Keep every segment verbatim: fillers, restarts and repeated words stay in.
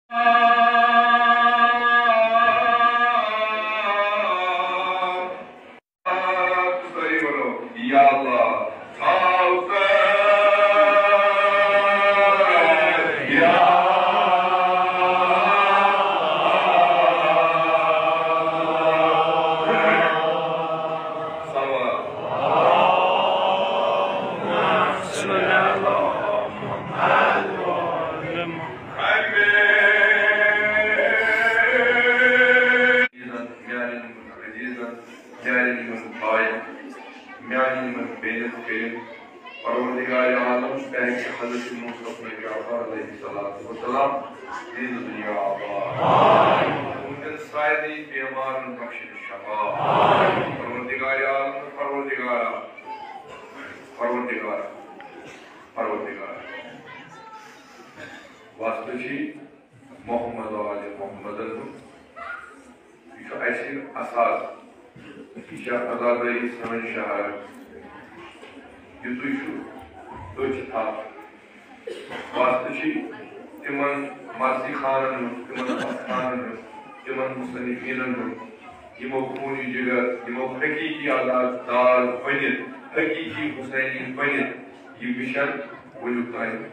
سٲری ونو، یا اللہ، تھاو تہٕ یا صلوات۔ عزیزن، میانٮ۪ن یِمن عزیزن، میانٮ۪ن یِمن باین، میانٮ۪ن یِمن بیٚنٮ۪ن کٔرِو پروردگار عالم پاکہِ حضرت موسیٰ بن جعفر علیہ الصلوۃ والسلام دین دنیا آباد۔ تُہنٛدٮ۪ن سارنٕے بیمارن بخشن شفا۔ پروردگار عالم، پروردگار، پروردگار، پروردگار۔ واسطہٕ چھُ محمد و آل محمدن ہُنٛد۔ یہِ چھُ اَسہِ اثاثہٕ۔ یہِ چھِ عزادٲری سٲنۍ شہادت۔ یِتُے چھُ، أتھۍ چھِ تھپھ۔ واسطہٕ چھِ تِمن مرثی خانن ہُنٛد، تِمن اَستانن ہُنٛد، تِمن مصنفینن ہُنٛد، یِمو خوٗنی جگر، یِمو حقیٖقی عزادار بٔنِتھ، حقیٖقی حسینی بٔنِتھ، یہِ مِشن وٕنیُک تام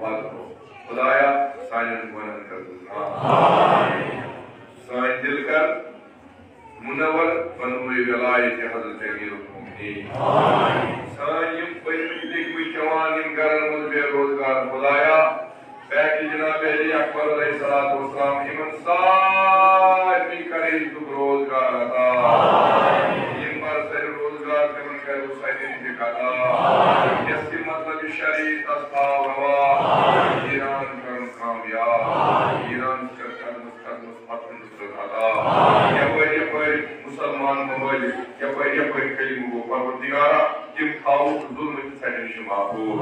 واتنوو۔ خدایا، سانٮ۪ن گۄناہن کر بخش۔ سٲنۍ دِل کر منور بنوے ولایت حضرت امیر المومنین۔ سٲنۍ یِم پٔتمٕتۍ لیٚکھمٕتۍ جوان یِم گرن منٛز بے روزگار، خدایا، پاکہِ جناب علی اکبر علیہ الصلوۃ والسلام یِمن سارنٕے کر رزقُک روزگار عطا۔ یِم برسر روزگار تِمن کر وسعت رزق عطا۔ یس یہِ مطلب شریعت تس تھاو روا۔ ایران کرن کامیاب۔ ایران کر قدمس قدمس پتھ نصرت عطا۔ یپٲرۍ یپٲرۍ مسلمان ممالک، یپٲرۍ یپٲرۍ کلمہٕ گوٚو پروردگارا، تِم تھاوُکھ ظلمہٕ تہٕ ژھٹہِ نِش محفوظ۔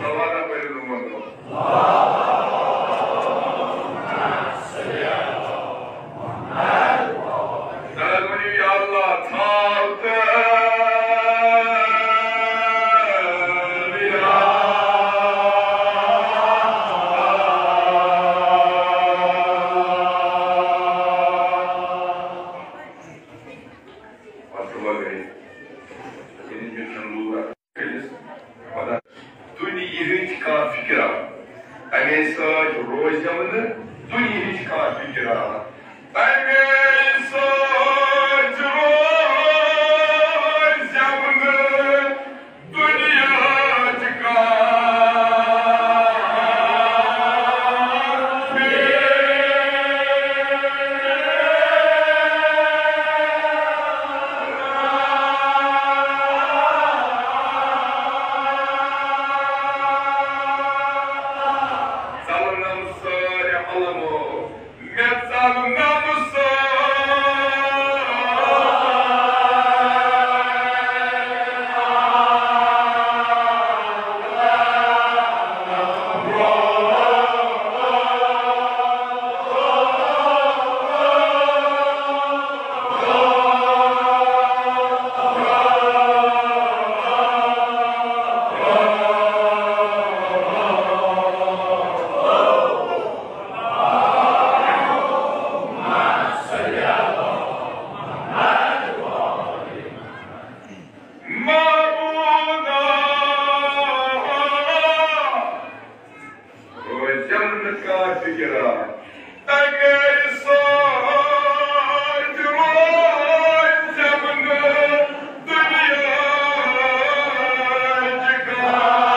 صلوات پٔرِو نومن دۄہن۔ نہ حظ ؤنِو یا اللہ، تھاو تہٕ پتہٕ وۄنۍ گٔے۔ ییٚلہِ مےٚ چھُنہٕ لوٗر اَتھ کٔلِس۔ پتہٕ دُنیہٕچ کانٛہہ فِکرا، اَمے سۭتۍ روزٮ۪م نہٕ دُنیہٕچ کانٛہہ فِکرا۔ اَمے سۭتۍ روزٮ۪م نہٕ دُنیاہٕچ کانٛہہ ژلنم سارِ علمو، مےٚ ژلنم سارِ۔ معبودا، روزٮ۪م نہٕ کانٛہہ فِکرا۔ تَمے سۭتۍ روزٮ۪م نہٕ دُنیاہٕچ کانٛہہ۔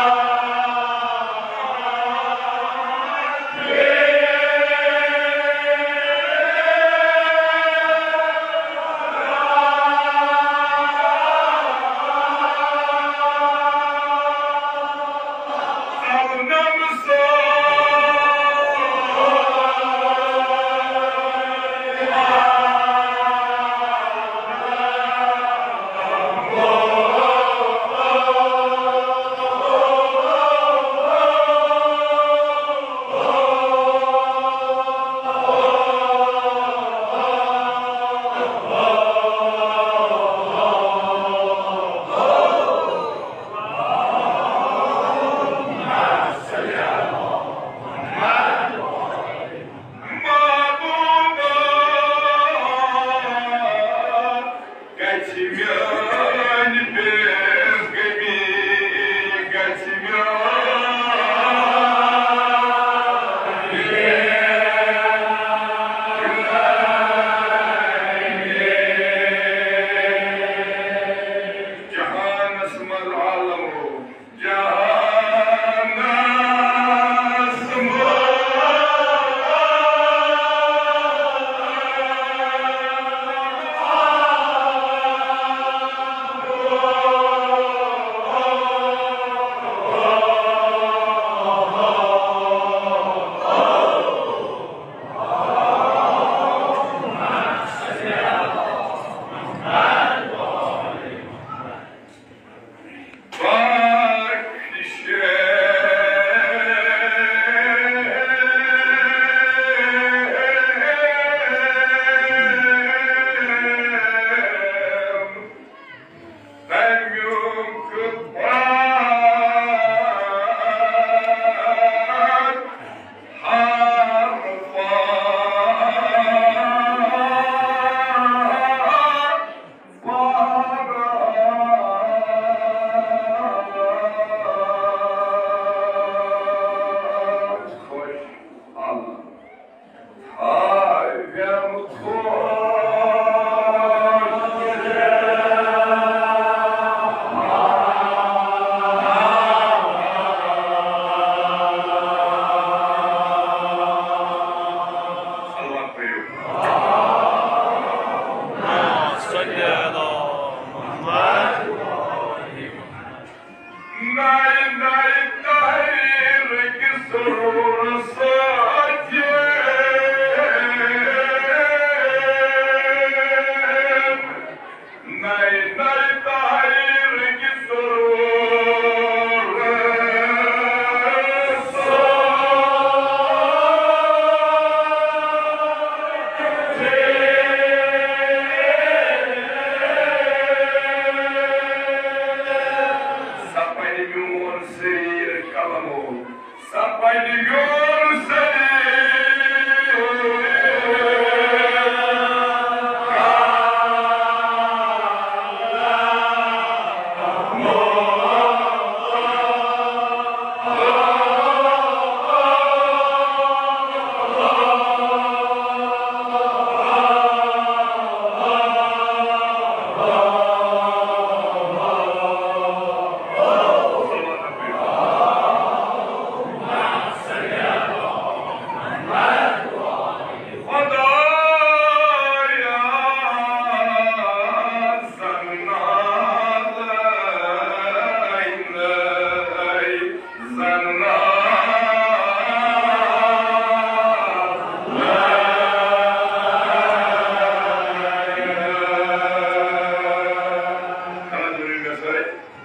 آ، ویم خۄش۔ صلوات پٔرِو۔ صلی علی محمد۔ نئے نئے تحریر کس سرور ساتھ، نئے نئے تحریر کس سرور ساتھ۔ سپدِ میون سریر قلمو، سپدِ میون سریر۔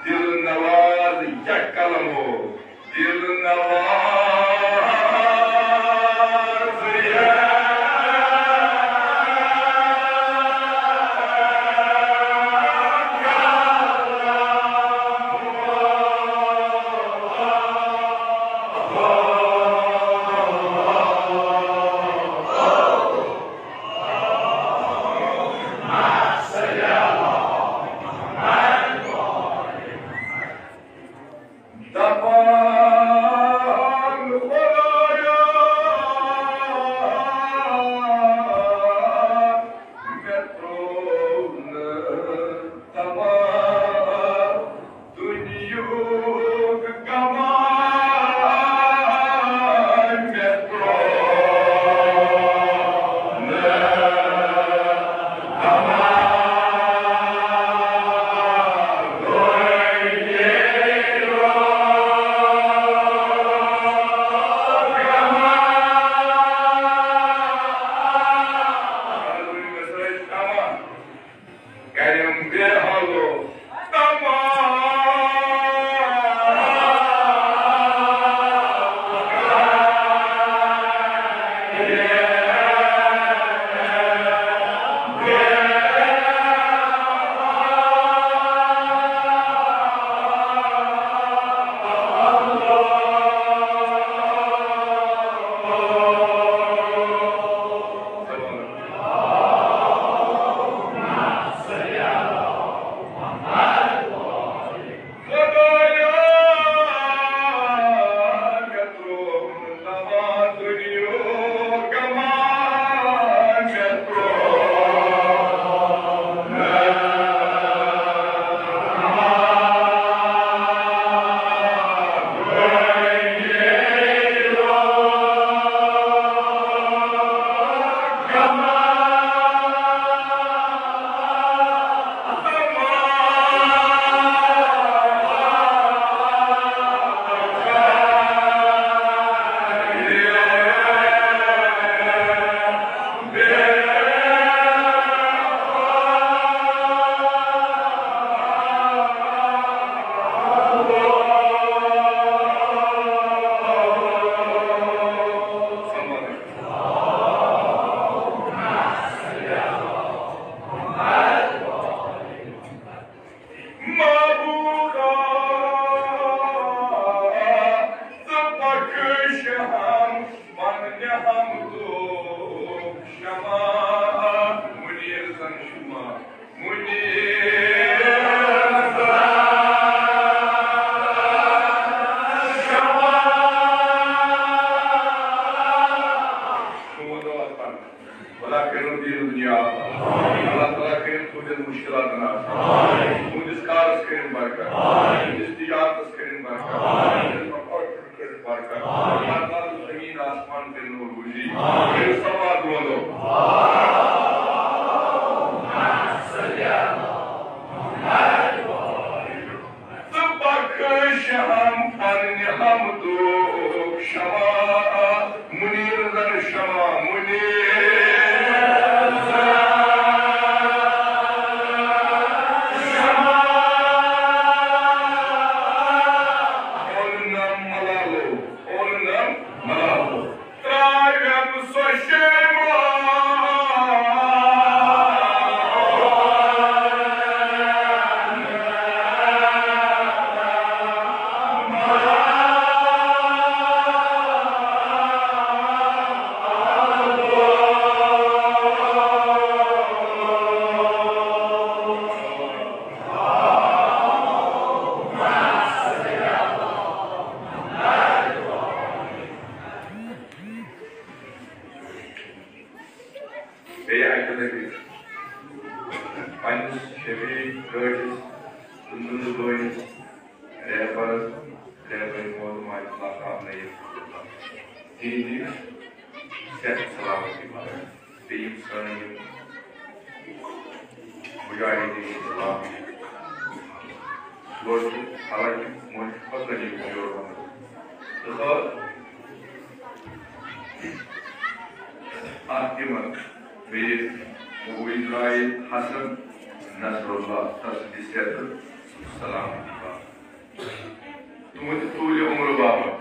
دل نواز یک قلمو، دل نواز یک قلمو۔ دپان خدایا، مےٚ ترٛوو نہٕ تمام دُنیہُک کمال، مےٚ ترٛوو نہٕ کرم بے حالو تمام۔ کٔرِن دیٖن دُنیا آباد۔ اللہ تعالیٰ کٔرِن تُہٕنٛدٮ۪ن مُشکِلاتَن آسان۔ تُہٕنٛدِس کارَس کٔرِن برکت۔ تُہٕنٛدِس تِجارتَس کٔرِن برکت۔ تُہٕنٛدِس مکانَس کٔرِن برکت۔ اللہ تعالیٰ زٔمیٖن آسمان کٔرِن روزی۔ کٔرِن سما دونو۔ ژٕ بخش ہم پننہِ حمدُک شمع، منیر زن شمع، منیر زن شمع۔ اونم ملالو، اونم ملالو۔ ترٛاوٮ۪م سۄ شیمہٕ۔ بیٚیہِ اَکہِ لَٹہِ پنٛنِس شفیع ٹٲٹھِس، زُنٛدٕ بٲیِس، رہبرس، رہبرِ موت ماجہِ اللہ خان نعیٖم تِہِنٛدِ صحت سلامتی منٛز۔ بیٚیہِ یِم سٲنۍ یِم مجاہدین اسلام، یور چھُ حالانکہ مُلک پتہٕ نہٕ یِم یور وَنان۔ تہٕ خٲر، اَتھ تِمن بیٚیہِ ابو اسرائیل حسن نصر اللہ تس دِ صحت سلامتی باپتھ۔ تُہنٛدِ طوٗلِ عمرٕ باپتھ۔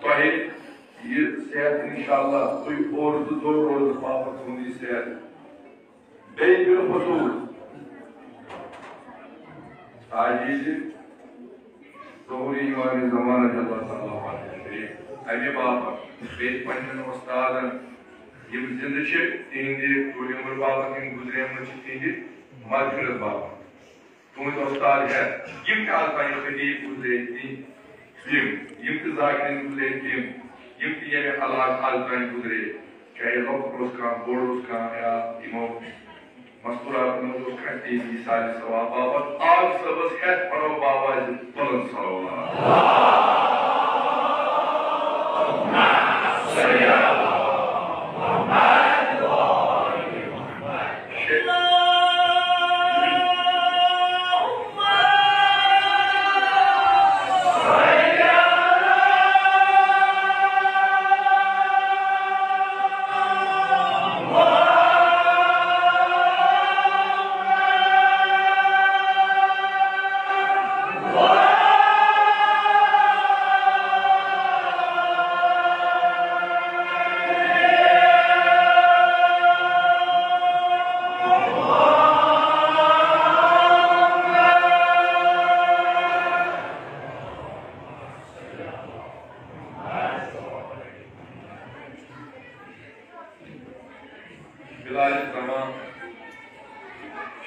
تۄہہِ یہِ صحت انشاءاللہ تُہۍ اور زٕ دۄہ روزٕ باپتھ تُہُنٛد یہِ صحت۔ بیٚیہِ بالخصوٗص تاجیٖل ظہوٗری امام زمان رضی اللہ تعالیٰ عنہ شریف، اَمہِ باپتھ بیٚیہِ پنٛنٮ۪ن وۄستادن یِم زِندٕ چھِ، تِہِنٛدِ طوٗلہِ عمر باپتھ، یِم گُزریمٕتۍ چھِ، تِہِنٛدِ مغفرت باپتھ۔ تُہٕنٛدۍ وۄستاد ہٮ۪تھ، یِم تہِ از تام خطیٖب گُزرے، تِم، یِم، یِم تہِ ذاکرین گُزرے، تِم، یِم تہِ ییٚمہِ علاقہٕ از تام گُزرے، چاہے لۄکُٹ اوس کانٛہہ، بوٚڑ اوس کانٛہہ، یا یِمو مستوٗراتن منٛز اوس کانٛہہ، تِہِنٛدِ ایٖثارِ ثواب باپتھ آز صٲبس ہٮ۪تھ پرو بابا زِ بُلند صلوات۔ بلال زمان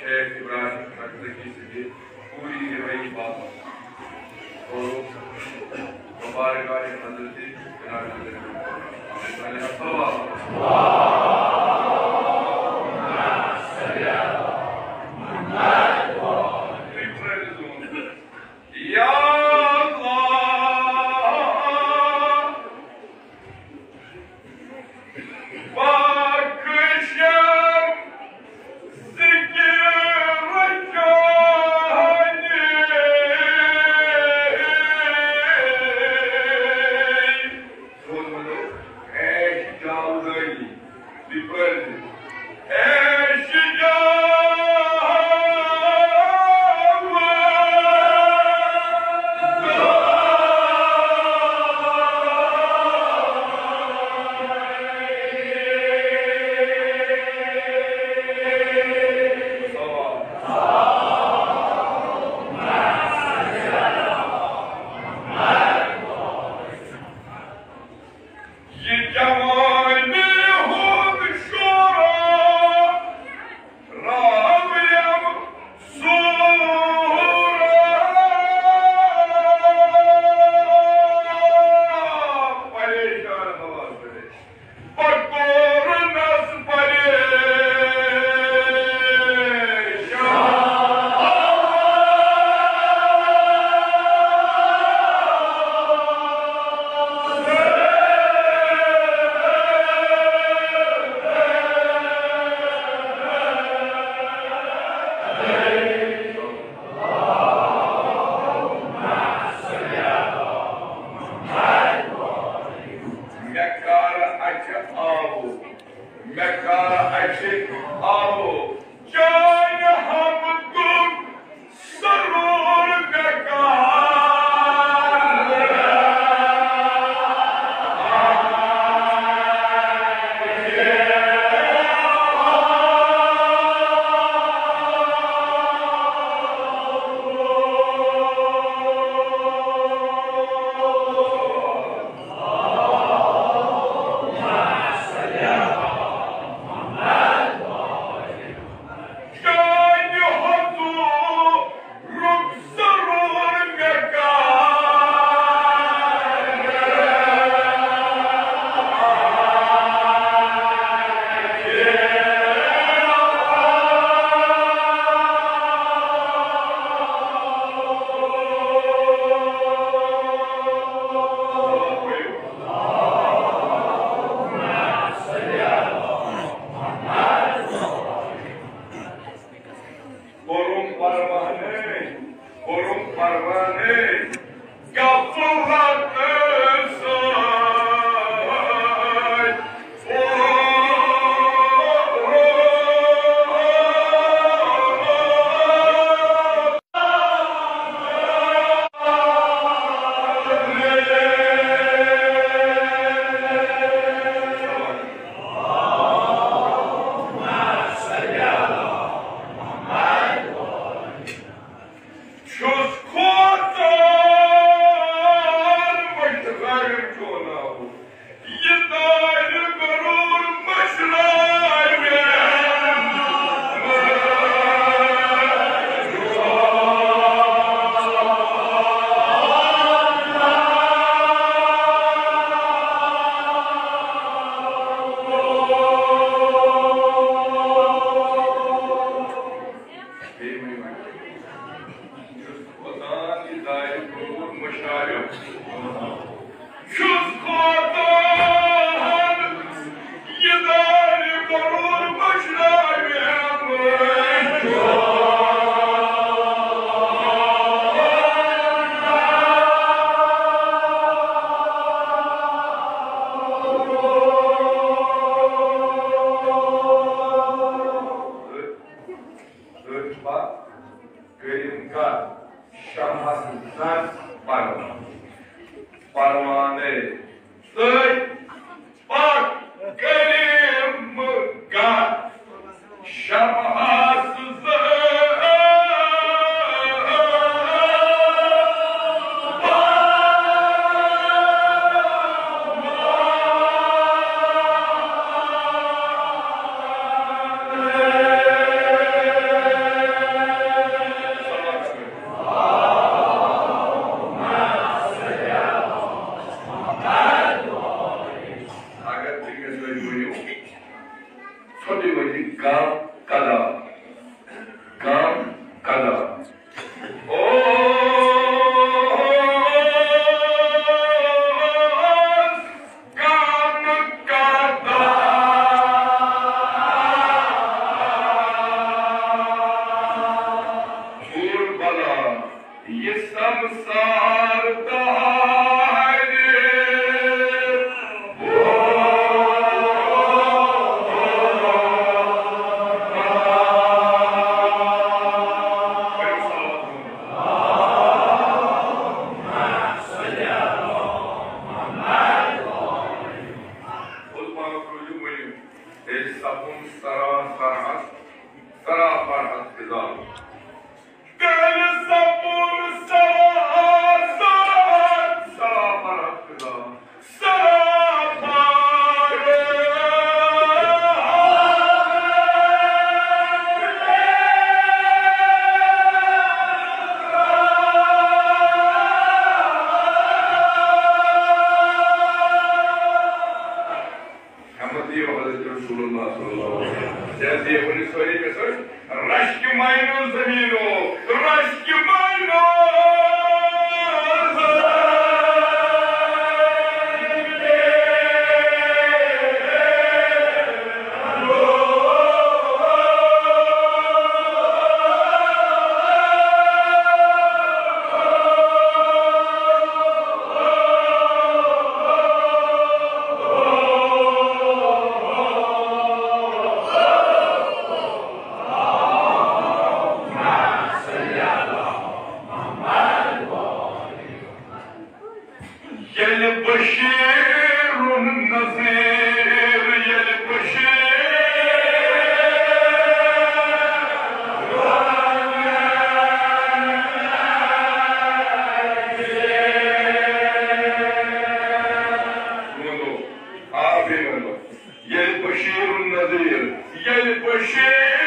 شیخ ابراہیم زکزکی سٕنٛدِ پوٗری رِہٲیی باپتھ کوٚرُکھ مبارک آلِ حضرت بلال زکزکی علیہ السلام۔ یا اللہ، بخشم ذکر چانہِ۔ آو، مےٚ کر اَتہِ آو، چانہِ حمدُک سرور مےٚ کر۔ کوٚرُم پروانَے، کوٚرُم پروانَے، غفلت سۭتۍ۔ چھُس کھوژان مٔشرٲوِتھ چوناوُن۔ یہِ دارِ غرور مٔشرٲوِتھ۔ بیٚیہِ ؤنِو۔ چھُس کھوژان یہِ دارِ غرور مٔشرٲوِتھ۔ چھُس کھوژان یہِ دارِ غرور مٔشرٲوِتھ۔ أتھۍ پتہٕ کٔرِم کتھ شمعس زن پروانہٕ۔ پروانَے تہٕ پتہٕ کٔرِم کتھ شمعس زن۔ اگر تُہۍ مےٚ سۭتۍ ؤنِو، ژھوٚٹٕے ؤنِو، گم کدا، گم کدا۔ او گم کدا۔ بُر بلا۔ یہِ سمسار دارِ۔ تیٚلہِ سپُن سرا فرحت، سرا فرحت فضا۔ تیٚلہِ سپُن سرا، سرا، سرا فرحت فضا۔ سرا فرحت۔ ہمت دِیِو حضرت رسول اللہ صلی اللہ علیہ وسلم۔ جیسے ؤنِو سٲری مےٚ سۭتۍ، رشکہِ مٲنِو زٔمیٖنو، رشکہِ مٲنِو۔ آ، بیٚیہِ وَنہٕ بہٕ، ییٚلہِ بشیٖر النذیٖر، ییٚلہِ بشیٖر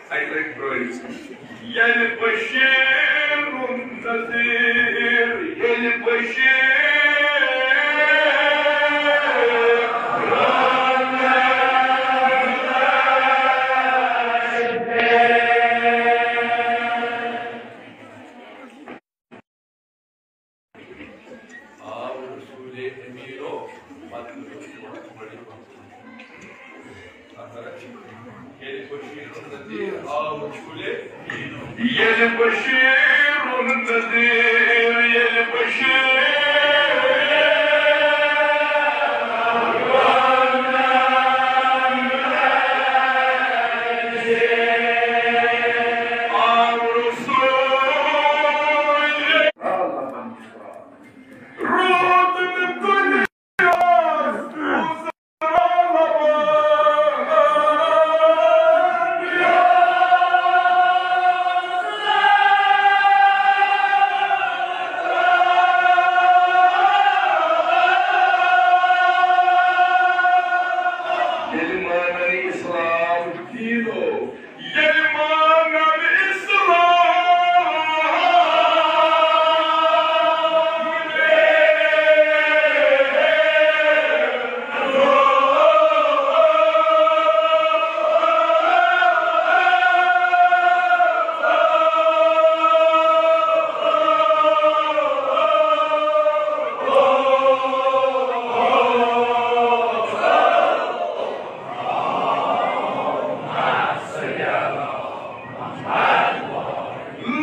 اَکہِ لَٹہِ پرٛٲرِو۔ ییٚلہِ بشیٖر النذیٖر، ییٚلہِ بشیٖر آو رسول امیٖنو، پتہٕ ییٚلہِ بشیٖر النذیٖر آو رسول امیٖنو۔ ییٚلہِ بشیٖر النذیٖر، ییٚلہِ بشیٖر آو رسول روٗد نہٕ دُنیاہَس منٛز۔ ییٚلہِ مانن اسلام دیٖنو، ییٚلہِ مانن اسلام۔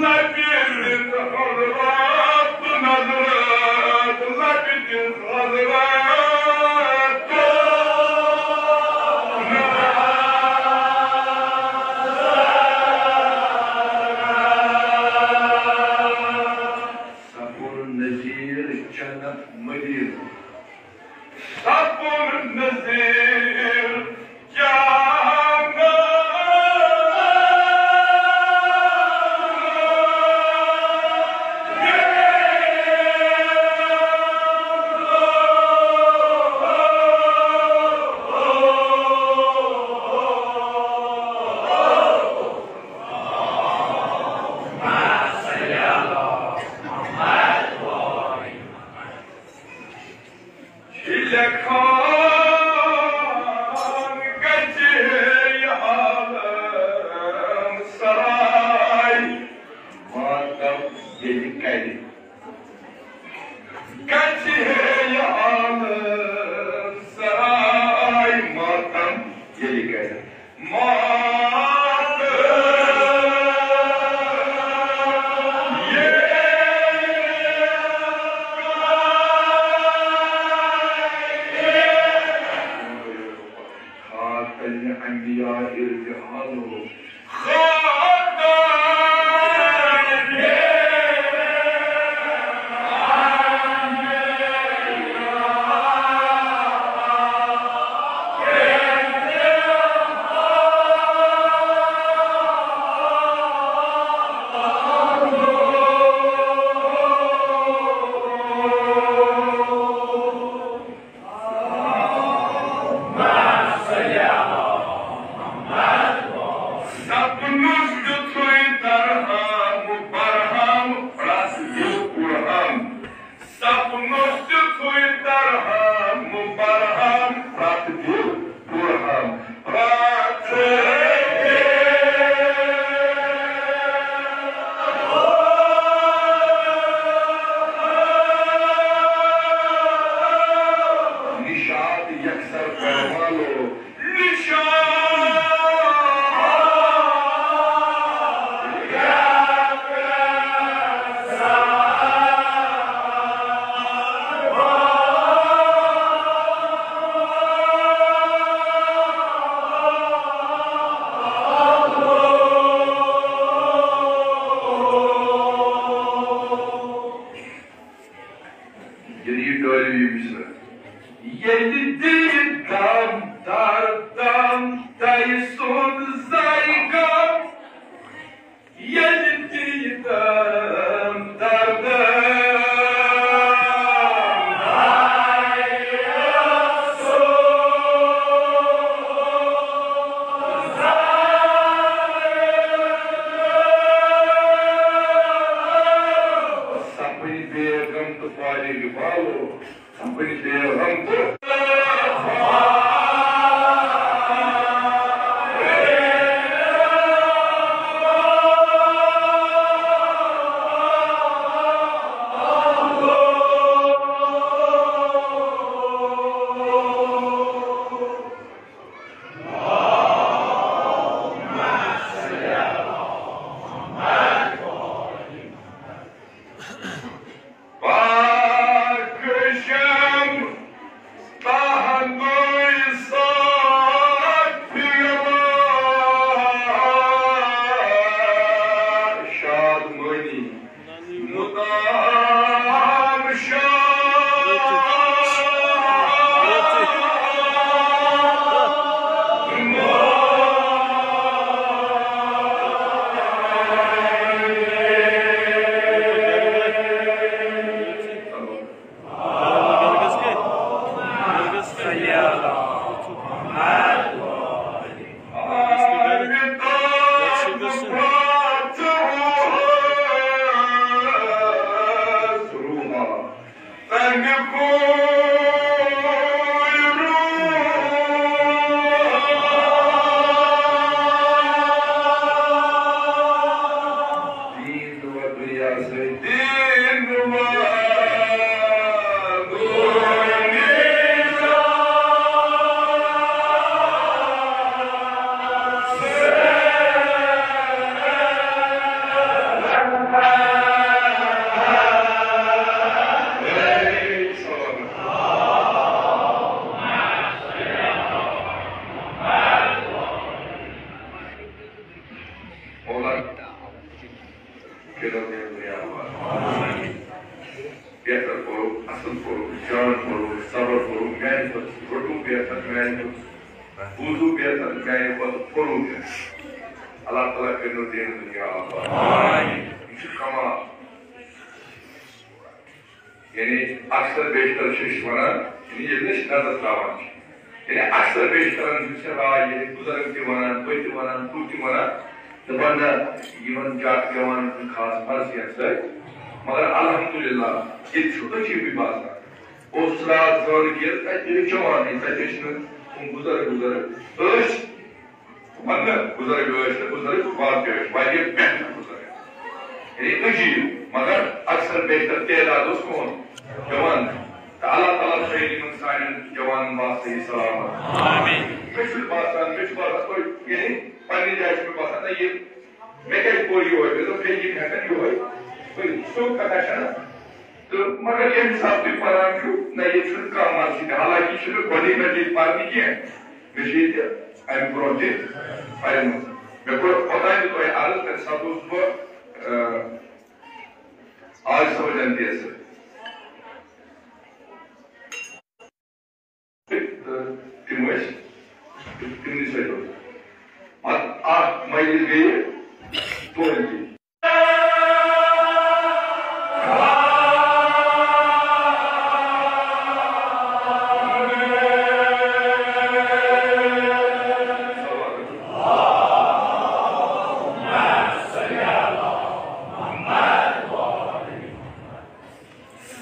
لبہِ دِتھ حضرات نظرات، لبہِ دِتھ حضرات نظرات۔ سپُن نذیٖر جنت مدیٖنہٕ۔ سپُن نذیٖر جنت۔ لیکھان گژھِ ہے یہِ عالم سرٛاے، ماتم ییٚلہِ کرِ۔ گژھِ ہے یہِ عالم سرٛاے، ماتم ییٚلہِ کرِ۔ ماتم ییٚلہِ خاتمِ انبیاء ارجعانو۔ خاتمِ میانہِ کھۄتہٕ بوٗزِو بہتر، میانہِ کھۄتہٕ پوٚرُو بہتر۔ اللہ تعالیٰ کٔرِنو دین دُنیا آباد۔ یہِ چھُ کمال۔ یعنی اکثر بیشتر چھِ أسۍ وَنان، یعنی ییٚلہِ أسۍ نظر ترٛاوان چھِ، یعنی اکثر بیشترن ہٕنٛز چھِ راے، ییٚلہِ بُزرگ تہِ وَنان، بہٕ تہِ وَنان، ہُہ تہِ وَنان، دَپان، نہ، یِمن جا-، جوانن ہُنٛد خاص مرضیت سۭتۍ۔ مگر الحمدللہ، ییٚتہِ چھُ عجیٖبٕے باسان۔ اوس راتھ زانہٕ کہِ تَتہِ ٲسۍ جوانٕے، تَتہِ ٲسۍ نہٕ تِم بُزرگ وُزرگ۔ ٲسۍ، وَنہٕ نہٕ بُزرگ ٲسۍ نہٕ بُزرگ، واقعی ٲسۍ واریاہ بہتر بُزرگ۔ یعنی عجیٖب، مگر اکثر بیشتر تعداد اوس کون؟ جوان۔ تہٕ اللہ تعالیٰ تھٲیِن یِمن سانٮ۪ن جوانن واسطہٕ یہِ سلامت۔ آمین۔ مےٚ چھُنہٕ باسان، مےٚ چھُ باسان، تُہۍ، یعنی پننہِ جایہِ چھُ مےٚ باسان، نہ، یہِ مےٚ کیٛازِ پوٚر یِہوٚے؟ مےٚ دوٚپ، ہے، یِم ہٮ۪کن یِہوٚے پٔرِتھ۔ سیوٚد کتھا چھےٚ نہ؟ تہٕ مگر ییٚمہِ حساب تُہۍ پران چھِو، نہ، ییٚتہِ چھُنہٕ کانٛہہ مسجد۔ حالانکہِ یہِ چھُنہٕ گۄڈٕنِچ لٹہِ ییٚتہِ پرنہٕ کینٛہہ۔ مےٚ چھِ ییٚتہِ امہِ برونٛہہ تہِ پرِمٕژ۔ مےٚ کوٚر اوٚتام تہِ تۄہہِ عرض، تَمہِ ساتہٕ اوسُس بہٕ، آ، آج سمجھن تہِ ٲسۍ۔ تہٕ تِم ٲسۍ، تِمنٕے سۭتۍ اوس۔ پتہٕ اکھ مجلس گٔیہِ توتہِ۔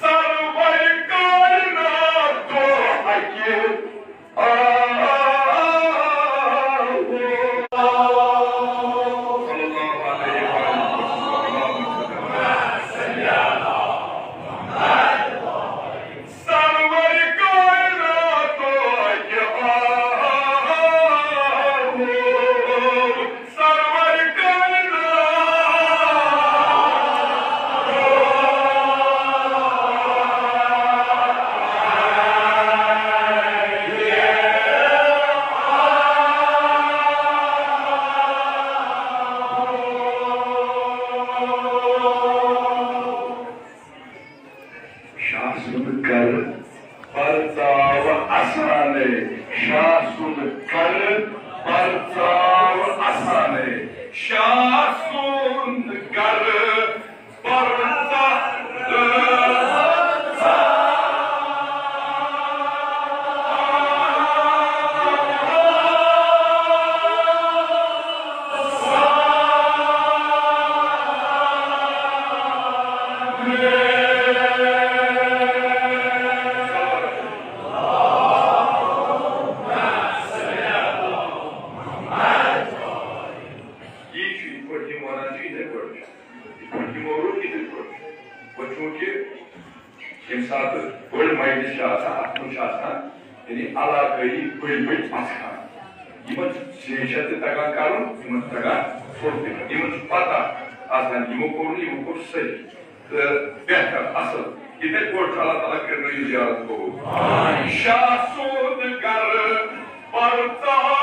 سرور کائنات دو اکہِ آہو۔ صلی اللہ علیہ وآلہ وسلم۔ سرور کائنات دو اکہِ آہو۔ سرور کائنات۔ شاہ سُنٛد گرٕ پرتاو اسانے، شاہ سُنٛد گرٕ پرتاو اسانے، شاہ سُنٛد گرٕ پرتاو۔ یی چھُ یِتھ پٲٹھۍ یِم وَنان چھِ، یِتھَے پٲٹھۍ چھُ۔ یِتھ پٲٹھۍ یِمو روٚٹ، یِتھَے پٲٹھۍ چھُ۔ وۄنۍ چوٗنٛکہِ ییٚمہِ ساتہٕ بٔڑ مجلس چھِ آسان، اَتھ منٛز چھِ آسان، یعنی، علاقٲیی بٔڑۍ بٔڑۍ پَژھان۔ یِمَن چھُ زیچھر تہِ تَگان کَرُن، یِمَن چھُ تَگان ژھوٚٹ تہِ کَرُن۔ یِمَن چھُ پَتہ آسان، یِمو کوٚر نہٕ، یِمو کوٚر صحیح۔ تہٕ بہتر، اصل۔ یِتھے پٲٹھۍ چھُ اللہ تعالیٰ کٔرِنو یہِ زیارت قبول۔ شاہ سُنٛد گرٕ پرتاو۔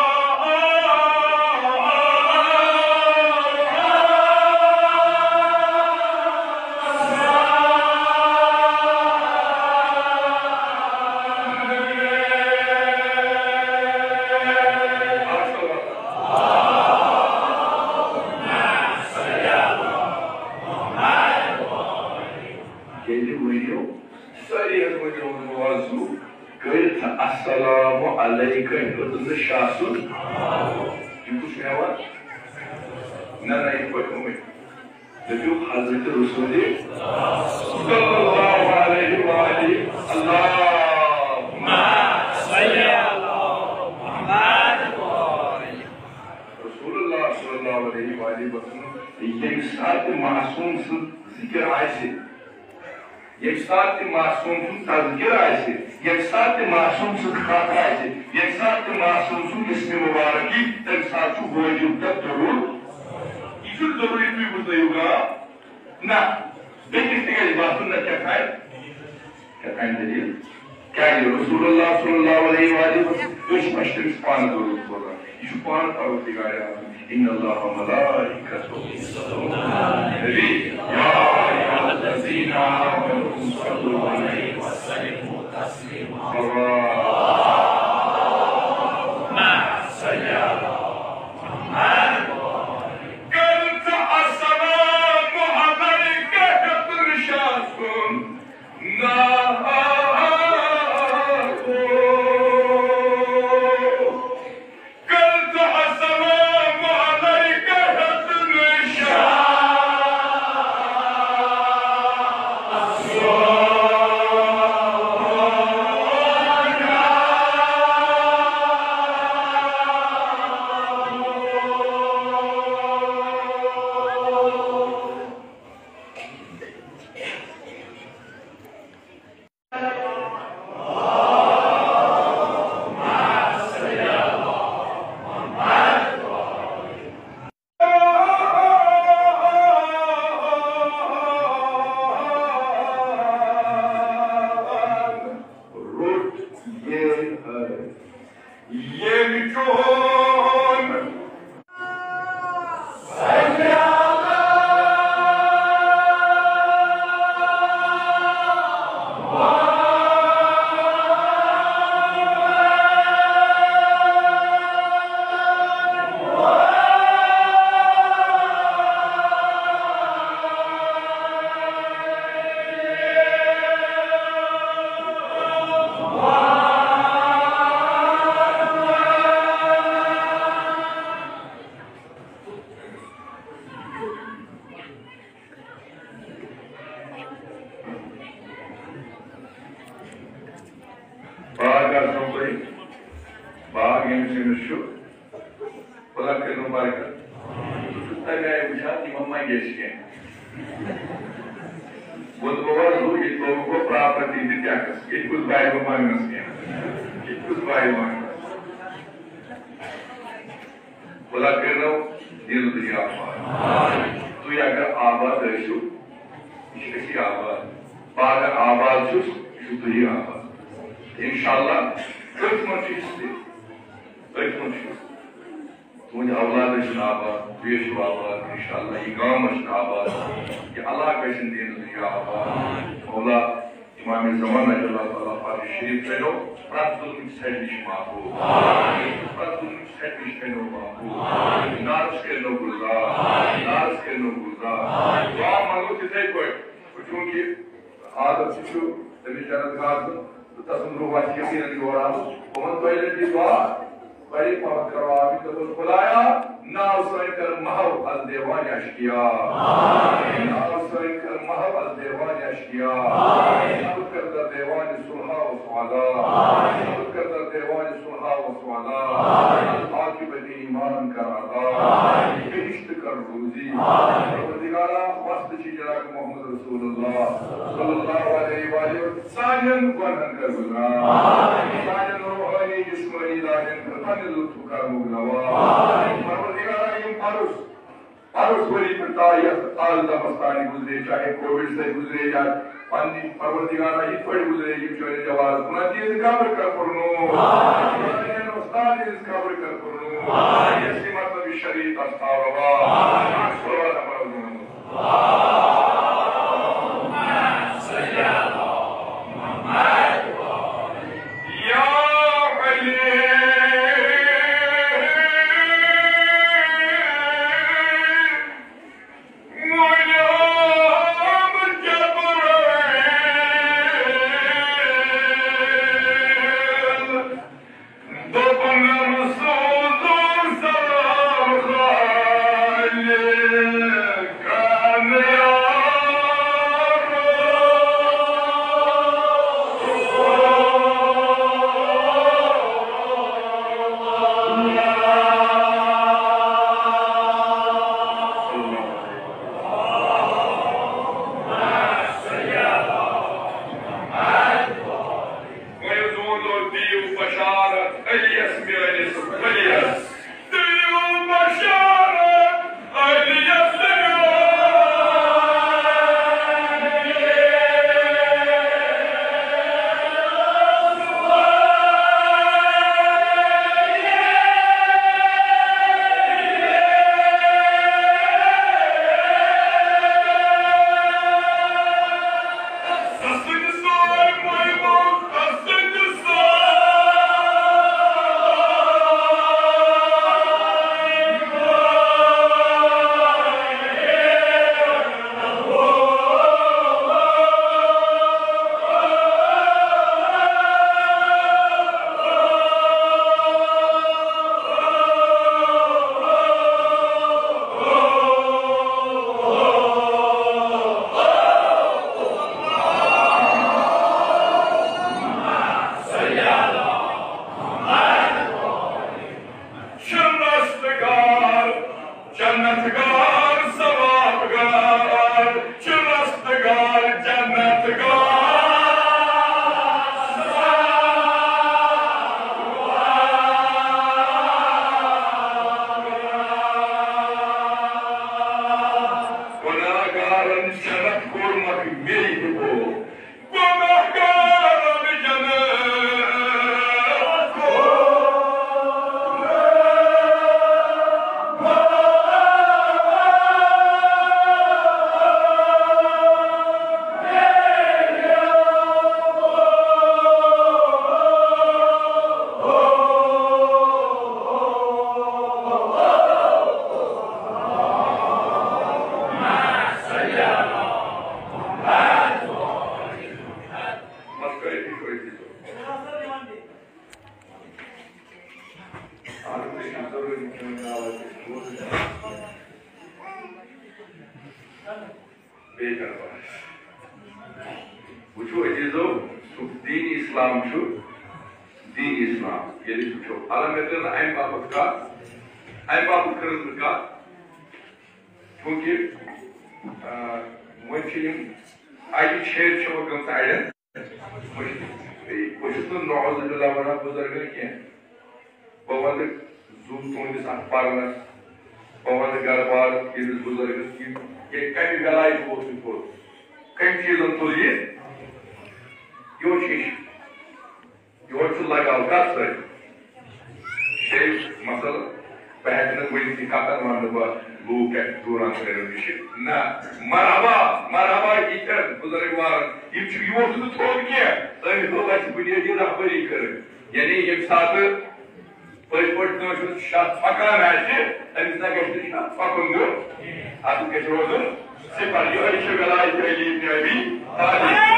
ییٚلہِ ؤنِو، سٲری حظ ؤنِو وضو کٔرِتھ، السلام علیکہ ہیوٚت نہٕ شاہ سُنٛد۔ یہِ کُس چھُ ہٮ۪وان؟ نہ، نہ، یِتھ پٲٹھۍ ؤنِو۔ دٔپِو، حضرت رسول صلی اللہ علیہ وآلہ، اللہم صلی علی محمد۔ رسول اللہ صلی اللہ علیہ وآلہ وسلم، ییٚمہِ ساتہٕ تہِ معصوم سٕنٛز ذِکِر آسہِ، ییٚمہِ ساتہٕ تہِ معصوم سُنٛد تذکرٕ آسہِ، ییٚمہِ ساتہٕ تہِ معصوم سٕنٛز خاطرٕ آسہِ، ییٚمہِ ساتہٕ تہِ معصوم سُنٛد اسمِ مبارک یی، تَمہِ ساتہٕ چھُ وٲجِب تہٕ ضروٗر۔ یہِ چھُنہٕ ضروٗری تُہۍ بوزنٲیِو گام۔ نہ، بیٚکِس تہِ گژھِ باسُن، نہ کیٛاہ تام، کیٛاہ تام دٔلیٖل۔ کیٛازِ رسول اللہ صلی اللہ علیہ وآلہ وسلم، أسۍ ما چھِ تٔمِس پانہٕ درود بوزان؟ یہِ چھُ پانہٕ پروردگار عالم۔ ان اللہ و ملائکتہ یصلون علی النبی، یا ایھا الذین آمنوا صلوا علیہ وسلموا تسلیما۔ صلوات۔ چون۔ باغ آسنو تۄہہِ، باغ ییٚمِس ییٚمِس چھُ، خۄدا کٔرِنو برکت۔ بہٕ چھُس تَمہِ آیہِ وٕچھان، یِمن ما گژھِ کینٛہہ۔ بہٕ تہِ گوٚو حظ ہُہ، ییٚتہِ لوگُکھ وۄنۍ پراپرٹی تہِ ٹیکٕس، ییٚتہِ کُس بایہِ بہٕ منٛگنَس کینٛہہ، ییٚتہِ کُس بایہِ منٛگنَس۔ خۄدا کٔرِنو دِل دُنیا آباد۔ تُہۍ اگر آباد ٲسِو، یہِ چھِ أسی آباد۔ بہٕ اگر آباد چھُس، یہِ چھُ تُہی آباد۔ اِنشاءاللہ، أتھۍ منٛز چھُ حِصہٕ تہِ۔ أتھۍ منٛز چھُ حِصہٕ۔ تُہٕنٛدۍ اولاد ٲسِن آباد، تُہۍ ٲسِو آباد۔ اِنشاءاللہ، یہِ گام ٲسِن آباد، یہِ علاقہٕ ٲسِن دِل دُنیا آباد۔ مولا، امام زمان رضی اللہ تعالیٰ فرش شریف کٔرِو پرٛٮ۪تھ ظُلمٕچ سٮ۪ٹ نِش محفوٗظ۔ پرٛٮ۪تھ ظُلمٕچ سٮ۪ٹ نِش کٔرِو محفوٗظ۔ نارس کٔرِو گُلزار۔ نارس کٔرِو گُلزار۔ دُعا منٛگو تِتھَے پٲٹھۍ۔ چوٗنٛکہِ عادت تہِ چھُ، تٔمِس جنت گژھُن تہٕ تسُنٛد روح آسہِ یقیناً یور آمُت۔ یِمن دۄیَن ہٕنٛدِ دُعا بڑے پہم کرو آمین۔ دوٚپُن، خدایا، ناو سٲنۍ کر محو از دیوان اشقیا۔ ناو سٲنۍ کر محو از دیوان اشقیا۔ ثبت کر در دیوان صلحا و سعدا۔ ثبت کر در دیوان صلحا و سعدا۔ عاقبت ایمان کر عطا۔ بہشت کر روزی۔ پروردگارا، واسطہ چھی جناب محمد رسول اللہ صلی اللہ علیہ وآلہ وسلم۔ سانٮ۪ن گۄنہن کر گُزران۔ سانٮ۪ن روحٲنی، جسمٲنی، دادٮ۪ن کر پننہِ لطف کرمُک نواب۔ پروردگارا، یِم پرُس، پرُس ؤری پٮ۪ٹھ تاریخ آز دمس تانۍ گُزرے، چاہے کووِڈ سۭتۍ گُزرے یا پننہِ پروردگارا یِتھ پٲٹھۍ گُزرے، یِم چٲنِس جوارس کُن، تِہنٛز قبر کر پُرنوٗر۔ سانٮ۪ن استاد ہٕنٛز قبر کر پُرنوٗر۔ یَس یہِ مطلب یہِ شریعت آسہِ تھاو روا۔ صلوات پرو۔ بیٚیہِ کَرٕ بہٕ۔ وٕچھِو عزیٖزو، دیٖن اسلام چھُ دیٖن اسلام۔ ییٚلہِ أسۍ وٕچھو، البتہ نہٕ اَمہِ باپتھ کَتھ، اَمہِ باپتھ کٔرٕس بہٕ کَتھ، چوٗنٛکہِ، آ، وۄنۍ چھِ یِم اَجہِ چھیرِ چھِ وۄنۍ گٔمژٕ اَڑٮ۪ن۔ بہٕ چھُس نہٕ نعوذ باللہ وَنان بُزرگن کینٛہہ۔ بہٕ وَنہٕ زُو تُہٕنٛدِس اَتھ پَرنَس، بہٕ وَنہٕ گَرٕ بار ییٚمِس بُزرگَس یہِ، یہِ کَمہِ وٮ۪لایہِ اوس یہِ کوٚرمُت، کَمہِ چیٖزَن تُل یہِ، یہِ اوس یہِ، یہِ اوس چھُ لگاو کَتھ سۭتۍ؟ شیخ مثلاً، بہٕ ہٮ۪کہٕ نہٕ ؤنِتھ یہِ کَتَن وَنہٕ بہٕ لوٗکھ کَتہِ دوٗران کٔرِو یہِ چھِ۔ نہ، مرحبا، مرحبا یِتھٮ۪ن بُزرگوارَن، یِم چھِ، یہِ اوس نہٕ تھوٚد کینٛہہ، أمۍ دوٚپ اَسہِ بُنیٲدی رہبری کٔرٕن۔ یعنی ییٚمہِ ساتہٕ پٔزۍ پٲٹھۍ کٲنٛسہِ ہُنٛد شاہ پھۄکان آسہِ، أمِس نہ گژھِ نہٕ شاہ پھۄکُن دیُن۔ اَتھ گژھِ روزُن صفر۔ یِہوٚے چھُ ولایت علی ابن ابی طالب۔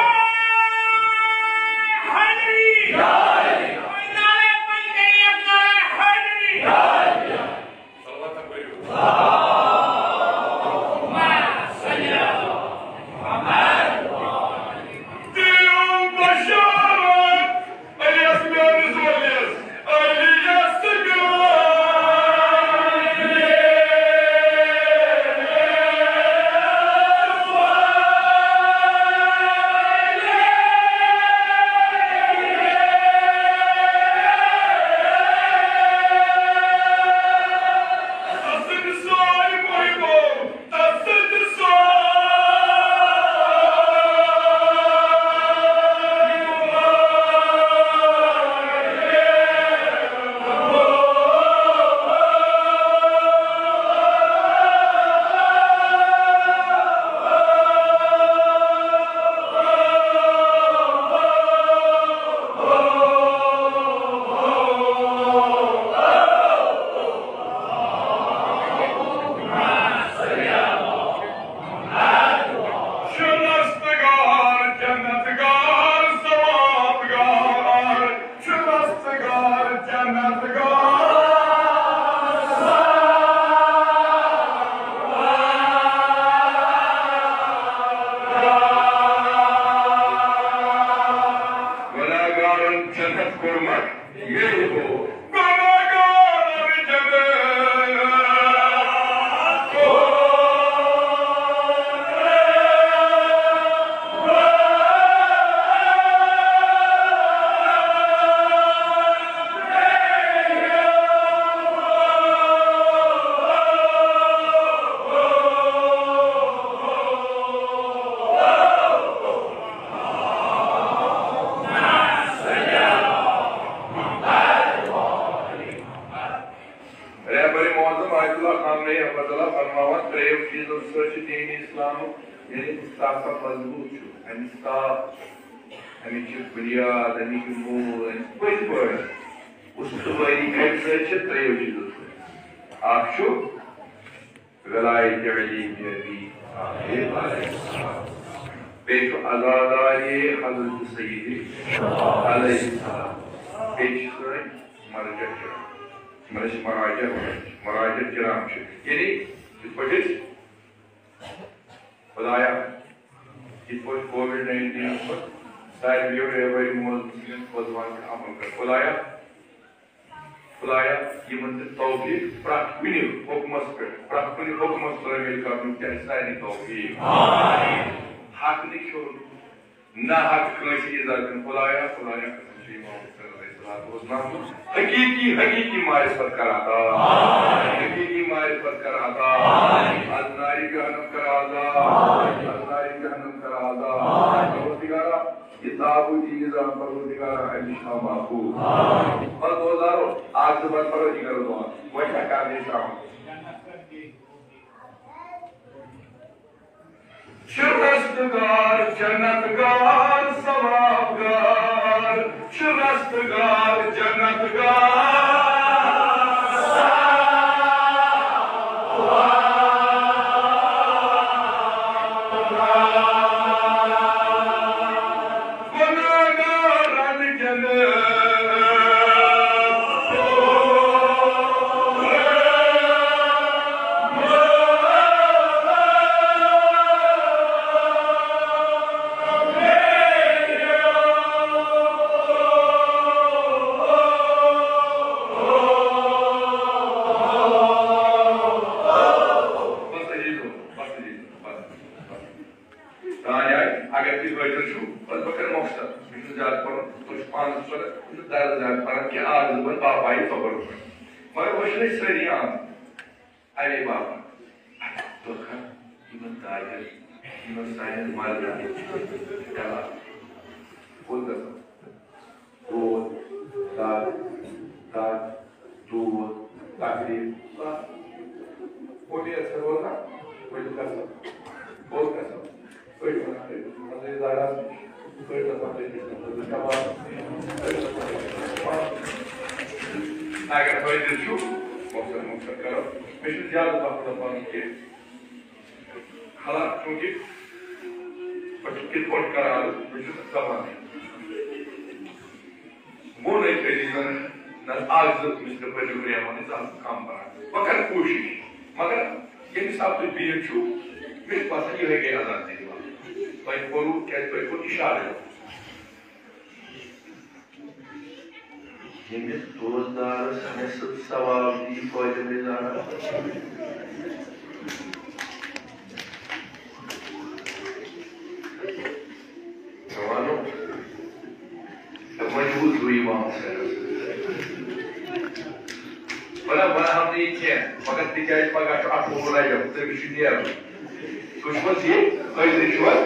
چھُ رستگار، جنت گار، ثواب گار، چھُ رستگار، جنت گار۔ گناہگارن جنت کوٚرمُت۔ رہبر معظم آیت اللہ خامنہ ای رحمۃ اللہ فرماوان، ترٛیٚیو چیٖزو سۭتۍ چھُ دیٖن اسلامُک، یعنی مستحکم مضبوٗط چھُ، اَمہِ ساتہٕ، اَمِچ چھِ بُنیاد، اَمِچ چھِ موٗل، اَمِچ پٔزۍ پٲٹھۍ اُستوٲری کَمہِ سۭتۍ چھِ؟ ترٛیٚیو چیٖزو سۭتۍ۔ اَکھ چھُ ولایت علی ابن ابی طالب۔ بیٚیہِ چھُ عزادارِ حضرت سید علیہ السلام۔ بیٚیہِ چھِ سٲنۍ مرجع کرام۔ یِمن أسۍ مراجع وَنان چھِ۔ مراجع کرام چھِ۔ یعنی یِتھ پٲٹھۍ أسۍ خدایا، یِتھ پٲٹھۍ کووِڈ ناینٹیٖنَس پٮ۪ٹھ ساروِیو رہبر معظمَن سٕنٛدٮ۪ن خۄدوان تہٕ عمل کر۔ خدایا، خدایا، یِمن دِ توفیٖق پرٛٮ۪تھ کُنہِ حُکمس پٮ۪ٹھ، پرٛٮ۪تھ کُنہِ حُکمس تعمیٖل کرنُک دِ اَسہِ سارنٕے توفیٖق۔ حق نہٕ کھیوٚن، نہ حق کٲنٛسہِ ایٖزا دیُن۔ خدایا، خدایا، قسم چھِ امام حسین علیہ الصلوۃ والسلام۔ حقیٖقی، حقیٖقی معرفت کر عطا۔ حقیٖقی معرفت کر عطا۔ از نارِ جہنم کر آزاد۔ از نارِ جہنم کر آزاد۔ پروردگارا، یہِ تابوتی نظام پروردگارا، اَمہِ نِش تھاو محفوظ۔ پتہٕ بوزارو، اکھ زٕ بار پروردگارو دعا۔ وۄنۍ چھا کرنٕچ ترٛاوُن؟ چھُ رستگار، جنت گار، ثواب گار۔ چھُ رستگار، جنت گار۔ گناہگارن جنت۔ پایہِ ژۄپٲرۍ پٲٹھۍ۔ مگر وۄنۍ چھِنہٕ أسۍ سٲری آمٕتۍ۔ اَمے باپتھ۔ دۄکھا، یِمن تاجن، یِمن سانٮ۪ن مردن۔ چلا۔ کوٚت گژھو؟ دود، دگ، دگ، دود، تکلیف، بس۔ کوٚت یژھو روزان؟ ؤلِو گژھو۔ کوٚت گژھو؟ أڑۍ وَنان، أڑۍ وَنان، أسۍ زاگاس نِش۔ أڑۍ دَپان، أسۍ گژھو نہٕ کَباب۔ أڑۍ دَپان، أسۍ گژھو نہٕ کَباب۔ اگر حٲضِر چھُ، مۄخصر مۄخصر کَرو۔ مےٚ چھُنہٕ زیادٕ وقت دَپان کینٛہہ۔ حالانکہِ چوٗنٛکہِ بہٕ چھُس کِتھ پٲٹھۍ کَران، مےٚ چھُنہٕ زَبانٕے۔ ووٚن أکۍ عزیزن، نہ اکھ زٕ مِصرٕ پٔرِو گرٛیمر، نہ ژٕ آسکھ کم پران۔ بہٕ کرٕ کوٗشِش، مگر ییٚمہِ حساب تُہۍ بِہِتھ چھِو، مےٚ چھُ باسان، یِہوٚے گٔے اذان تہِ دِوان۔ تۄہہِ کوٚروٕ، کیٛازِ تۄہہِ کوٚر اِشارٕ۔ ییٚمِس دوستدارس مےٚ سۭتۍ ثواب دی، فٲیدٕ مِلہِ زانان۔ وَنو، تہٕ وۄنۍ وُچھ بہٕ اِمام حُسینَس۔ وَلہٕ، وَلہٕ ہم نہٕ یہِ کینٛہہ، مگر تِکیٛازِ پَگاہ چھُ اَٹھووُہ رجب، تٔمِس چھُ نیرُن۔ تُہۍ چھِو حظ یہِ؟ حٲضِر چھِو حظ؟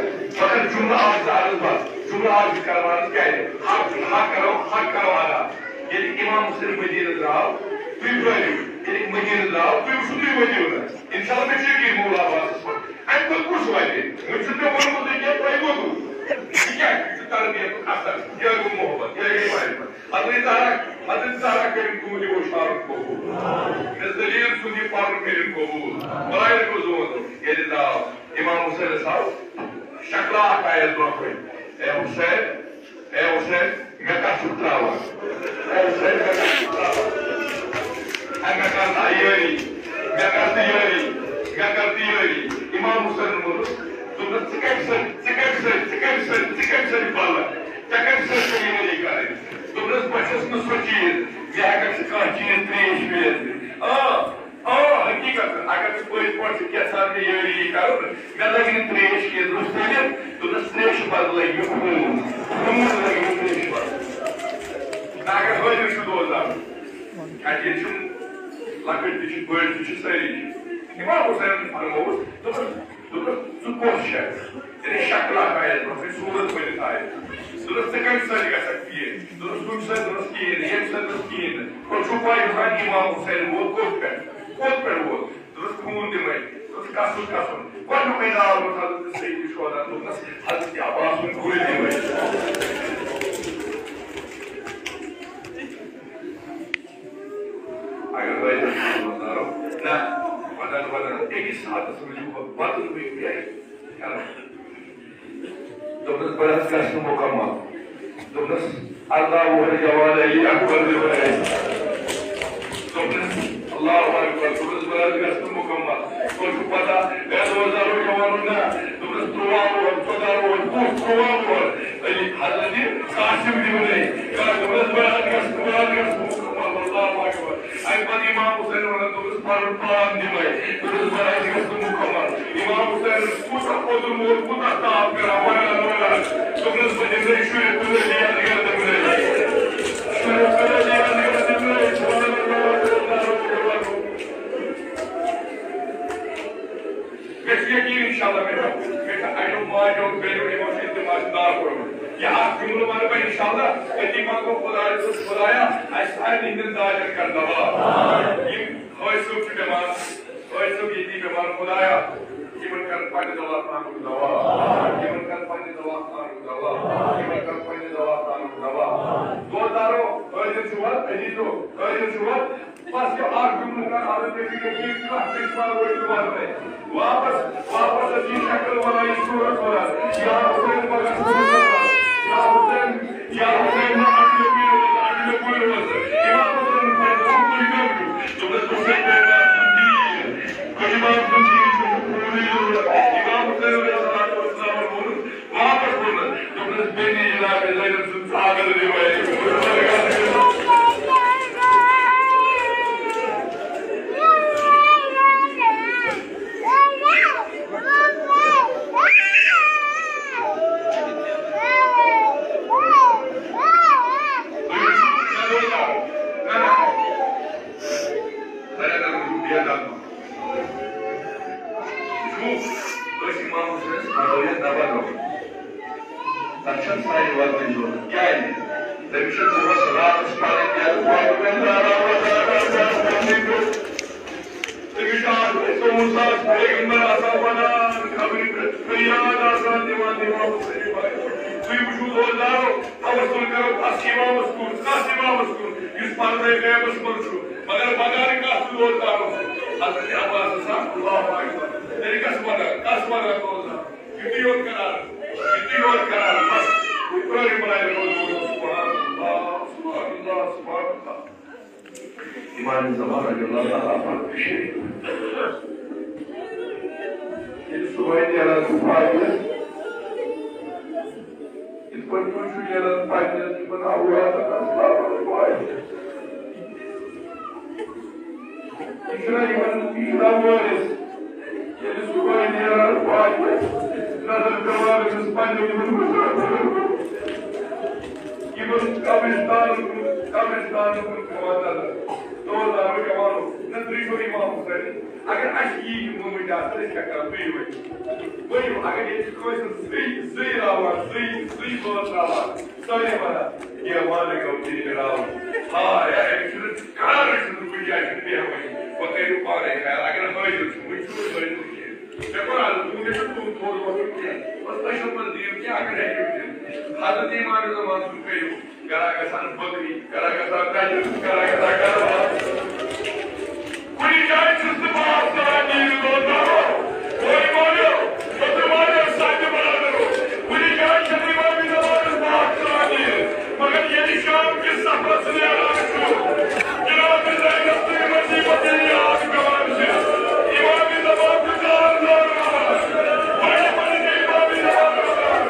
مگر جُملہٕ اَکھ زٕ عرض بَس، جُملہٕ اَکھ زٕ کَرو عرض کیٛازِ؟ حق، حق کَرو، حق کَرو اَدا۔ ییٚلہِ اِمام حُسین مدیٖنہٕ درٛاو، تُہۍ پرٛٲرِو۔ ییٚلہِ مدیٖنہٕ درٛاو، تُہۍ وٕچھِو، تُہۍ ؤنِو نہٕ۔ اِنشاءاللہ، مےٚ چھُ یقیٖن مولا عباسَس پٮ۪ٹھ۔ اَمہِ کھۄتہٕ کُس وَتہِ؟ وۄنۍ چھُنہٕ مےٚ ووٚنمُت یہِ کینٛہہ، تۄہہِ ووٚنوُ۔ یہِ کیٛاہ؟ یہِ چھُ تربیتُک اثر۔ یہِ گوٚو محبت، یہِ گٔے معرفت۔ حضرت زہرا، حضرت زہرا کٔرِن تُہُنٛد یہِ وۄشارُن قبوٗل۔ مےٚ دٔلیٖل سُنٛد یہِ پَرُن کٔرِن قبوٗل۔ بَرایَن گوٚو زوٚن، ییٚلہِ درٛاو، اِمام حُسینَس آو شکلہٕ اَکھ آیَس برٛونٛہہ کَنہِ۔ اے حُسین، اے حُسین، مےٚ کَتھ چھُکھ ترٛاوان؟ اے حُسین، مےٚ کَتھ چھُکھ ترٛاوان؟ اے مےٚ کَر تہٕ یٲری، مےٚ کَر تہٕ یٲری، مےٚ کَر تہٕ یٲری۔ اِمام حُسینَن ووٚنُس، دوٚپنَس، "ژٕ کَمہِ سۭتۍ، ژٕ کَمہِ سۭتۍ، ژٕ کَمہِ سۭتۍ، ژٕ کَمہِ سۭتۍ بَلَکھ؟ ژےٚ کَمہِ سۭتۍ چھےٚ یٲری کَرٕنۍ؟" دوٚپنَس، "بہٕ چھُس نہٕ سُہ چیٖز، مےٚ ہٮ۪کَکھ ژٕ کانٛہہ چیٖز ترٛیش پیٚیِتھ دِتھ۔ آ، آ، حقیٖقت، اگر ژٕ پٔزۍ پٲٹھۍ چھُکھ یَژھان مےٚ یٲری یہِ کَرُن، مےٚ لَگہِ نہٕ ترٛیش کینٛہہ، درٛوٚس تٔلِتھ، دوٚپنَس، ترٛیشہِ بدلہٕ لَگہِ مےٚ خوٗن، خوٗن لَگہِ مےٚ ترٛیشہِ بدلہٕ۔" مےٚ اگر حٲضِر چھُ دوزان، اَتہِ ییٚتہِ چھِنہٕ لۄکٕٹۍ تہِ چھِ، بٔڑۍ تہِ چھِ، سٲری چھِ۔ اِمام حُسینَن فرمووُس، دوٚپُن، دوٚپُن، "ژٕ کۄس چھَکھ؟" یعنی شکلہ آیَس برٛونٛہہ کَنہِ، صوٗرت ؤنِتھ آیَس۔ دوٚپُس، "ژٕ کَمہِ سۭتۍ گژھکھ ٹھیٖک؟" دوٚپُس، "ہُمہِ سۭتۍ دوٚپُس کِہیٖنۍ نہٕ، ییٚمہِ سۭتۍ دوٚپُس کِہیٖنۍ نہٕ۔ ہُہ چھُکھ پَے، یُس زَن اِمام حُسین ووت کوٚت پٮ۪ٹھ؟ کوٚت پٮ۪ٹھ ووت؟" دوٚپُس، "خوٗن دِمَے۔" دوٚپُس، "کَس سُنٛد قسم؟" گۄڈٕنیُکُے ناو روٚٹ حضرت سید شہدا، دوٚپنَس، "حضرت عباس سُنٛد گُرِ دِمَے۔" اگر وۄنۍ أسۍ نظر دارو، نہ، وَنان، وَنان، أکِس ساتَس منٛز چھُ پَتہٕ وۄنۍ بیٚیہِ کران۔ دوٚپنَس، "بہٕ حظ گژھٕ نہٕ مُکمل۔" دوٚپنَس، "اَرداہ وُہُر جوان علی اکبر دِمَے۔" دوٚپنَس، "اللہ اکبر۔" دوٚپنَس، "بہٕ حظ گژھٕ نہٕ مُکمل۔" تۄہہِ چھُو پَتہ، اے دوزارو جوانو نہ، دوٚپنَس، "تُرٛواہ وُہُر، ژۄداہ وُہُر، وُہ، تُرٛواہ وُہُر علی حضرت قاسم دِمَے۔" کَر دوٚپنَس، "بہٕ حظ گژھٕ نہٕ، بہٕ حظ گژھٕ نہٕ مُکمل۔" اللہ اکبر۔ اَمہِ پَتہٕ اِمام حُسین وَنان، دوٚپُس، "پَنُن پان دِمَے۔" دوٚپُس، "بہٕ حظ گژھٕ نہٕ مُکمل۔" اِمام حُسین کوٗتاہ اوٚدُر وول، کوٗتاہ تاپھ کران، وَنان، وَنان۔ دوٚپنَس، "بہٕ دِمَے شُرِس تُلٲے یاد گردن مےٚ۔ شُرِس تُلٲے یاد گردن مےٚ۔" مےٚ چھُ یقیٖن، اِنشاءاللہ، مےٚ چھُ، مےٚ چھُ اَڑیو ماجیو، بیٚنیو، یِمو چھُ اِلتِماس دار کوٚرمُت۔ یہِ اَکھ جُملہٕ وَنہٕ بہٕ، اِنشاءاللہ، أتی منٛگو خۄدایَس، خۄدایا، اَسہِ سارنٕے ہِنٛدٮ۪ن دادٮ۪ن کَر دوا۔ یِم حٲج صٲب چھِ بٮ۪مار، حٲج صٲب ییٚتی بٮ۪مار، خۄدایا، یِمَن کَر پنٛنہِ دوا خانُک دوا۔ یِمَن کَر پنٛنہِ دوا خانُک دوا۔ یِمَن کَر پنٛنہِ دوا خانُک دوا۔ دوستدارو، حٲضِر چھِو حظ؟ عزیٖزو، حٲضِر چھِو حظ؟ بس یہِ اکھ جملہٕ کر عرض، مےٚ چھُ یقیٖن کانٛہہ چشمہ روزِ نہٕ ورنَے۔ واپس، واپس ٲس یہِ شکل وَنان، یہِ صوٗرت وَنان۔ یا حسین پگاہ صوٗرت وَنان۔ یا حسین، یا حسین نہ اَڈٕ مےٚ کُنہِ روز، اَڈٕ مےٚ کُنہِ روز۔ اِمام حسین فرموو، تُہۍ کَم چھِو؟ دوٚپنَس، بہٕ چھُس بیدار سُنٛد دیٖن۔ تہٕ اِمام سُنٛد دیٖن چھُ پوٗرٕ ضروٗرت۔ اِمام حسین علیہ الصلوۃ والسلام ووٚنُن، واپس ووٚنُن، دوٚپنَس، "بیٚنہِ جناب زینب سُنٛد ژاگل رِوایت۔" ترٲوِتھ نفر روٚٹ۔ تَتھ چھَنہٕ سانہِ وَتٕچ ضروٗرت۔ کیٛازِ؟ تٔمِس چھِ دۄہَس راتَس پَنٕنۍ یَتھ وَتہِ کُن دارا وَزارا تٔمِس چھُ اَکھ ژوٚوُہ ساس پیغمبر آسان وَنان، خبرِ پٮ۪ٹھ فریاد آسان دِوان، دِوان، تُہۍ وٕچھِو روزدارو، توسل کرو تَس اِمامَس کُن، تَس اِمامَس کُن، یُس پردے غیبَس منٛز چھُ، مگر وَنان کَس چھُ روزدارو؟ حضرت عباس صاحب، اللہ اکبر۔ تیٚلہِ کَس وَنان، کَس وَنان روزدار؟ یُتُے یوت کران، یُتُے یوت کران، بس۔ تُہۍ ترٛٲیِو بلایہِ روزدار۔ سبحان اللہ، سبحان اللہ، سبحان اللہ۔ امام زمان رضی اللہ تعالیٰ عنہ فرماوان چھِ، ییٚلہِ صُبحٲے نیران چھُ فاجر، یِتھ پٲٹھۍ تُہۍ چھِو نیران پننٮ۪ن یِمن اولادن اَسلامن فاجر۔ یہِ چھُنہ یِمن، یہِ چھُنہ وٲرِث۔ ییٚلہِ صُبحٲے نیران فاجر، نظر پٮ۪وان أمِس پننٮ۪ن یِمن مُسافِرن کُن۔ یِمن قبرستانن کُن، قبرستانن کُن پٮ۪وان نظر۔ تور درو جوانو، نہ تُہۍ چھِو امام حسین۔ اگر اَسہِ یی یہِ گوٚمُت آسہِ، أسۍ کیٛاہ کَرو؟ تُہۍ ؤنِو۔ ؤنِو، اگر ییٚتہِ چھِ کٲنٛسہِ زٕے، زٕے راوان، زٕے، زٕے بٲژ راوان، سٲری وَنان، "یہِ وَنہٕ گوٚو تیٚلہِ راوُن۔ ہاے، أمِس چھُنہٕ کَرانٕے چھُنہٕ کُنہِ جایہِ چھُنہٕ بیٚہوٲنی۔ وۄنۍ کٔرِو پانَے خیال، اگر حٲضِر چھُ، وٕنہِ چھُنہٕ حٲضِر کینٛہہ۔" مےٚ کوٚر عرض، دوٚپُن، "مےٚ چھُ تُہُنٛد تھوٚد ووٚتھمُت کینٛہہ، بَس تُہۍ چھِو پَتہٕ دِیِو کینٛہہ، اگر ہیٚکِو دِتھ۔" حضرت امام زمان سُنٛد کٔرِو۔ گرا گژھان بکری، گرا گژھان رجب، گرا گژھان گروا۔ کُنہِ جایہِ چھُس نہٕ بہٕ آسان نیٖرِتھ روزدارو۔ بوے مٲلِو، پٔترِ مٲلِو، سانہِ برادرو۔ کُنہِ جایہِ چھُنہٕ یِوان مےٚ زمانَس بہٕ آسان نیٖرِتھ۔ مگر ییٚلہِ شام کِس سفرس نیران چھُ، جناب زینب تہٕ یِمن نعمت ییٚلہِ یاد پٮ۪وان چھِ، امام زمان چھُ زار زار روان۔ بڑِ بڑِ امام زمان روان۔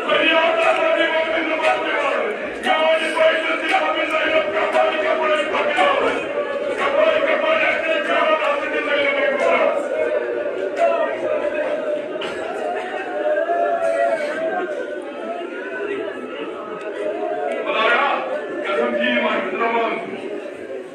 فریاد آسان امام زمان پٮ۪وان۔ خدایا، قسم چھی امام زمان سُنٛد،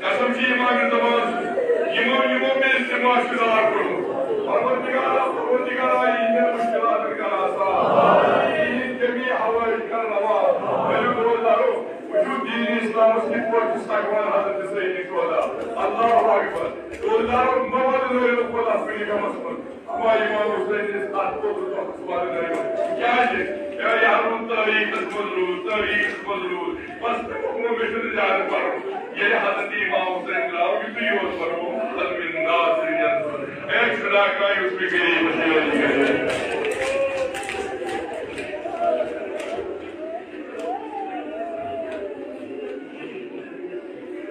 قسم چھی امام زمان سُنٛد، یِمو، یِمو مےٚ استعمال چھُ دار کوٚرمُت۔ پروردگارا، پروردگارا، یہِ مےٚ مُشکلاتن کر آسان، یِہِنٛدۍ جمیع حوٲیج کر روا۔ ؤلِو روزدارو، وٕچھِو دین اسلامس کِتھ پٲٹھۍ چھُ سکوان حضرت سید شہدا۔ اللہ اکبر۔ روزدارو، مہ ولنٲیِو خۄدا سٕنٛدِ غمس منٛز۔ اما امام حسین یس اتھ پوٚتُس وقتس ولنٲیِو۔ کیازِ؟ ہے، یہِ ہن روٗد تٲریخس منٛز روٗد، تٲریخس منٛز روٗد۔ بس، مےٚ چھُنہٕ زیادٕ پرُن۔ ییٚلہِ حضرت امام حسین درٛاو، یُتُے یوت پرو، "هل من ناصر ینصر۔" اے خدا، کانٛہہ یُس مےٚ غریٖبس یٲری کرِ۔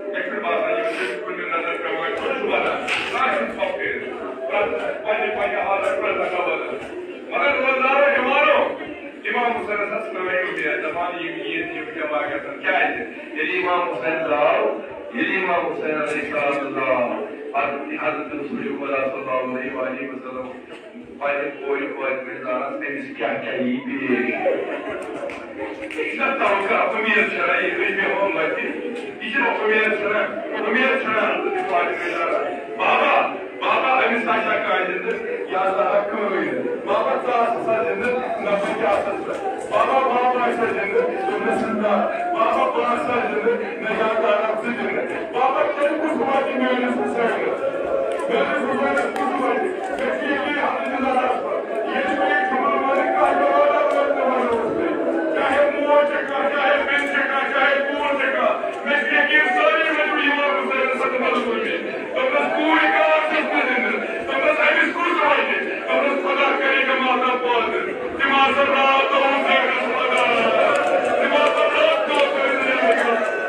مےٚ چھُنہٕ باسان، یِم چھِ کُنہِ نظر پٮ۪وان، تُہۍ چھِو وَنان، کانٛہہ چھُنہٕ ژھۄپہٕ کٔرِتھ۔ پرٛٮ۪تھ، پننہِ، پننہِ حالت، پرٛٮ۪تھ دۄہ بدل۔ مگر روزدارو، جوانو، امام حسینس ٲس نٔوٕے اُمید، دپان، یِم یِن، یِم جمع گژھن۔ کیازِ؟ ییٚلہِ امام حسین درٛاو، ییٚلہِ امام حسین علیہ السلام درٛاو، پتہٕ حضرت رسول خدا صلی اللہ علیہ وآلہ وسلم پننہِ کورِ فاطمہ زہرا أمِس کیٛاہ کیٛاہ یی پیش۔ یہِ چھُنہ توقع، اُمید چھَنا، یہِ گٔے مےٚ ہُم وَتہِ۔ یہِ چھُنہ اُمید چھَنا، اُمید چھَنا۔ بابا، بابا، أمِس آسہِ ہا کانٛہہ زِندٕ، یہِ آسہِ ہا کٕہٕنۍ۔ بابا، ژٕ آسہٕ سا زِندٕ، نہ بہٕ تہِ آسہٕ سا۔ بابا، بابا آسہِ ہا زِندٕ، دوٚپنَس زِندٕ۔ بابا، بہٕ آسہٕ سا زِندٕ، نہ یاد آرام ژٕ دِنہٕ۔ بابا، تیٚلہِ کُس واتہِ میٲنِس حُسینَس؟ میٲنِس حُسینَس کُس واتہِ؟ مےٚ چھُ یقیٖن حضرت زہراہَس پٮ۪ٹھ۔ ییٚلہِ مےٚ یہِ جمعہ وارِ کانٛہہ تہِ آرڈر ووت نہٕ وَنوس مےٚ۔ چاہے موج چھےٚ کانٛہہ، چاہے بیٚنہِ چھےٚ کانٛہہ، چاہے کوٗر چھےٚ کانٛہہ، مےٚ چھُ یقیٖن سٲری ؤنِو امام حُسینَس سۭتۍ مَدَد کوٚر مےٚ۔ دوٚپنَس، کوٗرِ کار چھَس نہٕ زِندٕ۔ دوٚپنَس، أمِس کُس وَنہِ؟ دوٚپنَس، خۄدا کَرِ جماعت آباد۔ تِم آسَن راتھ دۄہ حُسینَس مَدَد۔ تِم آسَن راتھ دۄہ حُسینَس مَدَد۔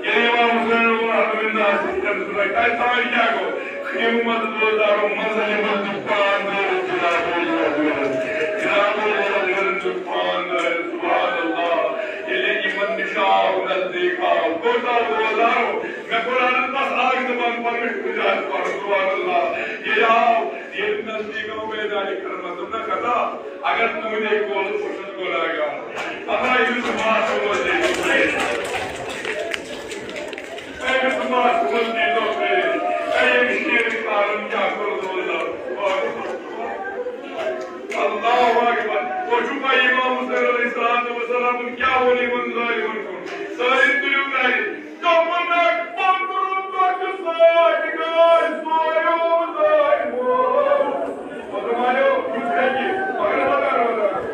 ییٚلہِ امام حُسین ووٚن، الحمدللہ، تَمہِ سۭتۍ تۄہہِ تام کیٛاہ گوٚو؟ یِمو منٛز روزدارو منٛز یِمن دیُت پان دٲرِتھ جناب علی اصغرن۔ جناب علی اصغرن دیُت پان دٲرِتھ، سبحان اللہ۔ ییٚلہِ یِمن نِش آو، نزدیٖک آو، کوٚت آو روزدارو؟ مےٚ کوٚر عرض، بس اکھ زبان پنٕنۍ کُنہِ جایہِ پرُن، سبحان اللہ۔ ییٚلہِ آو، ییٚلہِ نزدیٖک آو میدانِ کرمس، دوٚپنَس، خطا، اگر تُہٕنٛدے قولہٕ بہٕ چھُس گۄناہگار، خطا، ییٚمِس معاف گوٚو، أمِس معاف گوٚو۔ ربن کیٛاہ ووٚن یِمن ظٲلمن کُن؟ سٲری تُلِو نرِ۔ دوٚپُن، پتہٕ روٗد پتہٕ سۭتۍ گٔے سورُے ظٲلمو۔ پتہٕ والٮ۪و یُس ہیٚکہِ، مگر پتہٕ روٗد۔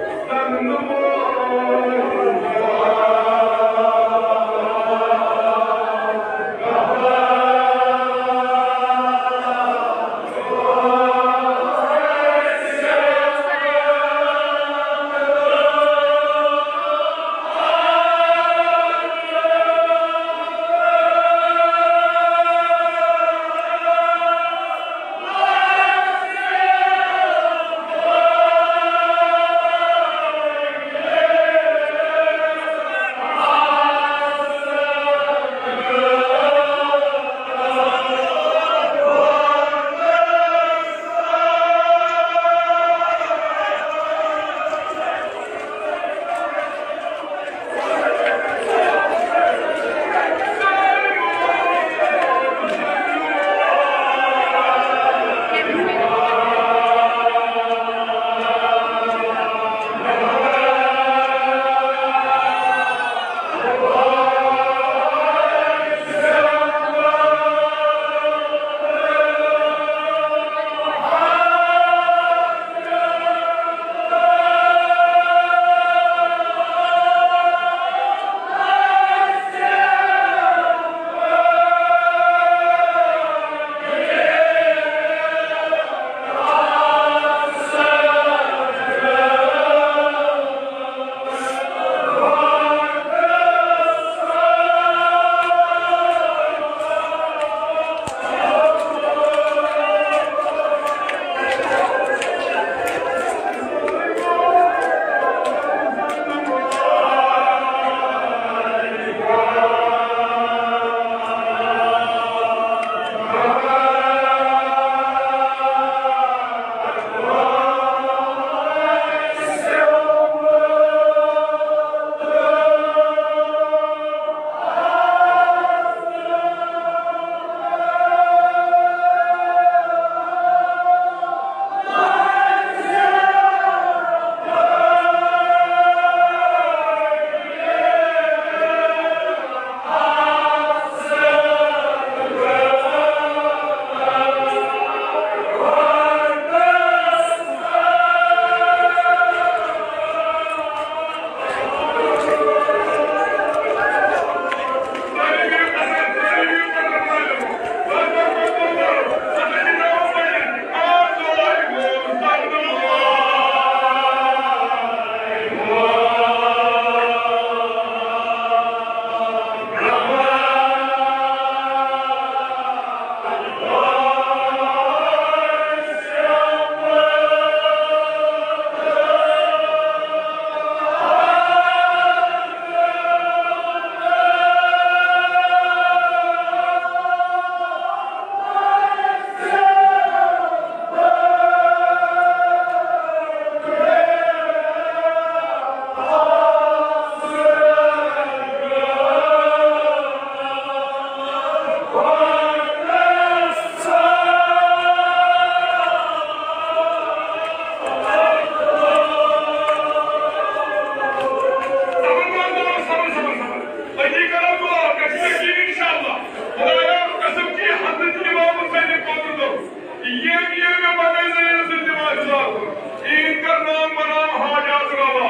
أتی کرو دعا، گژھِ یقین انشاءاللہ۔ خدایا، قسم کی حضرت امام حسین نے قبول کرو۔ ییٚمۍ، ییٚمۍ مےٚ پننہِ ذٔریعہٕ سۭتۍ دِوان چھُ لاگُن۔ عیٖد کر نام بناو حاجات روا۔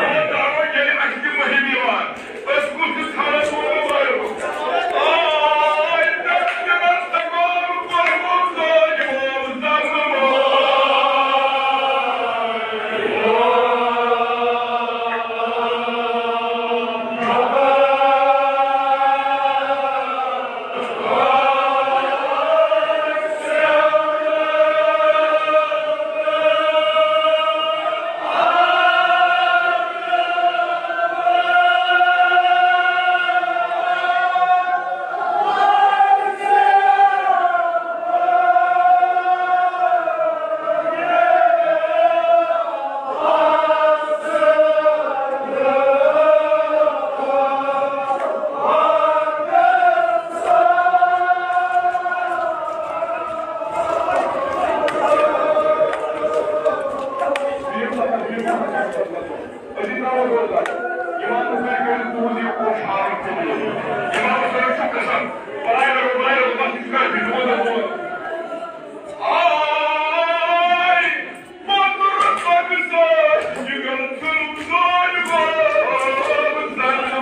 یہِ دعوت ییٚلہِ اَسہِ تہِ مٔہِم یِوان، أسۍ کُس چھِ ژھانڈان سون مُبارک؟ آے، تَتھ تہِ بس تَمام کوٚرمُت دٲج وول زَنہٕ مول۔ امام حسین کٔرِو تُہُنٛد یہِ کوٚش حالت قبوٗل۔ امام حسین چھُ قسم، بلایہِ رۄب، بلایہِ رۄب، تَتھ چھُ کانٛہہ بِہِتھ ووت۔ آے، مطلب پاکستان، یہِ گٔل ظُلم سٲنۍ باب زنٛگہٕ۔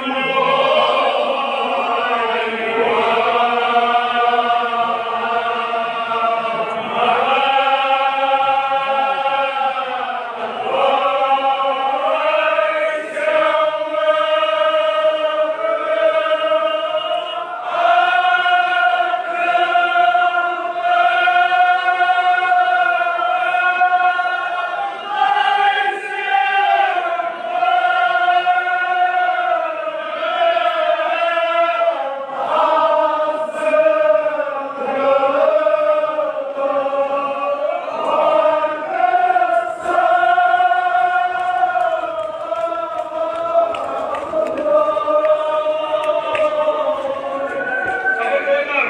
خبردار،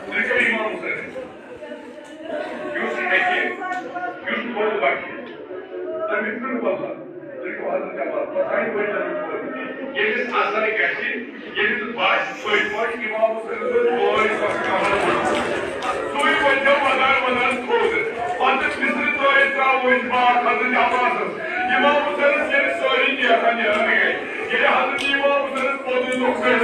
تُہۍ چھِو امام حسین۔ یُس ہیٚکہِ، یُس بوٚڑ بچہِ، تٔمِس چھُنہٕ باسان، تُہۍ چھِو حضرت عباس، باسان یہِ بٔڑۍ جنت وٲلۍ۔ ییٚمِس اثر گژھِ، ییٚمِس باسہِ، سُے پٲٹھۍ امام حسین سُنٛد بٲے پٲٹھۍ کمرَس منٛز۔ سُے پٲٹھۍ دیو ودان ودان تھوٚد۔ پتہٕ مِصرِ ترٲوِتھ ترٛاوو أسۍ باغ حضرت عباسَس۔ امام حسینَس ییٚلہِ سٲری نیران نیران گٔے، ییٚلہِ حضرت امام حسینَس پوٚتُے لوٚگ سُہ